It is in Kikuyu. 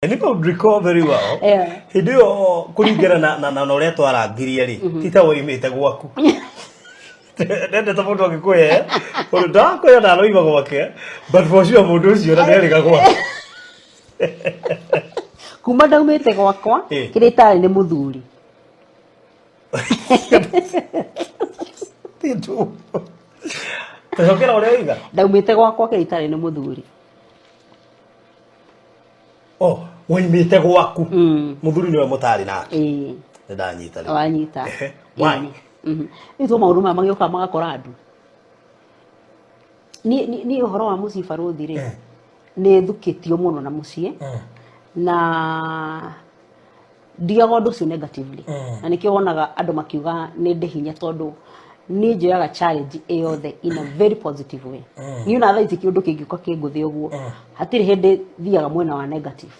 And if I would recall very well, hĩndĩ ĩyo kũringana na ũrĩa twarangirie rĩ, ti ta woimĩte gwaku. Ndendete mũndũ agĩkũhe, ũndũ ndakũhe ndaroima gwake, but for sure mũndũ ũcio na nĩarĩga gwake. Kuma ndaumĩte gwakwa, kĩrĩa itarĩ nĩ mũthuri. Tindũ. Tũcokera ũrĩa oiga. Ndaumĩte gwakwa, kĩrĩa itarĩ nĩ mũthuri. Oh, woimĩte gwaku. Mũthuri nĩwe mũtarĩ nake. Ĩĩ. Nĩ ndanyita rĩu. Wanyita. Ehe. Why? Rĩu to maũndũ maya magĩũka magakora andũ. Niĩ ũhoro wa mũciĩ, barũthi rĩ, nĩ thukĩtio mũno na mũciĩ, na ndigaga ũndũ ũcio negatively, na nĩkĩo wonaga andũ makiuga nĩ ndĩ hinya, tondũ niĩ njoyaga challenge ĩyothe in a very positive way. Niĩ ona thaa ici kĩũndũ kĩngĩũka kĩngũthe ũguo, hatirĩ hĩndĩ thiaga mwena wa negative.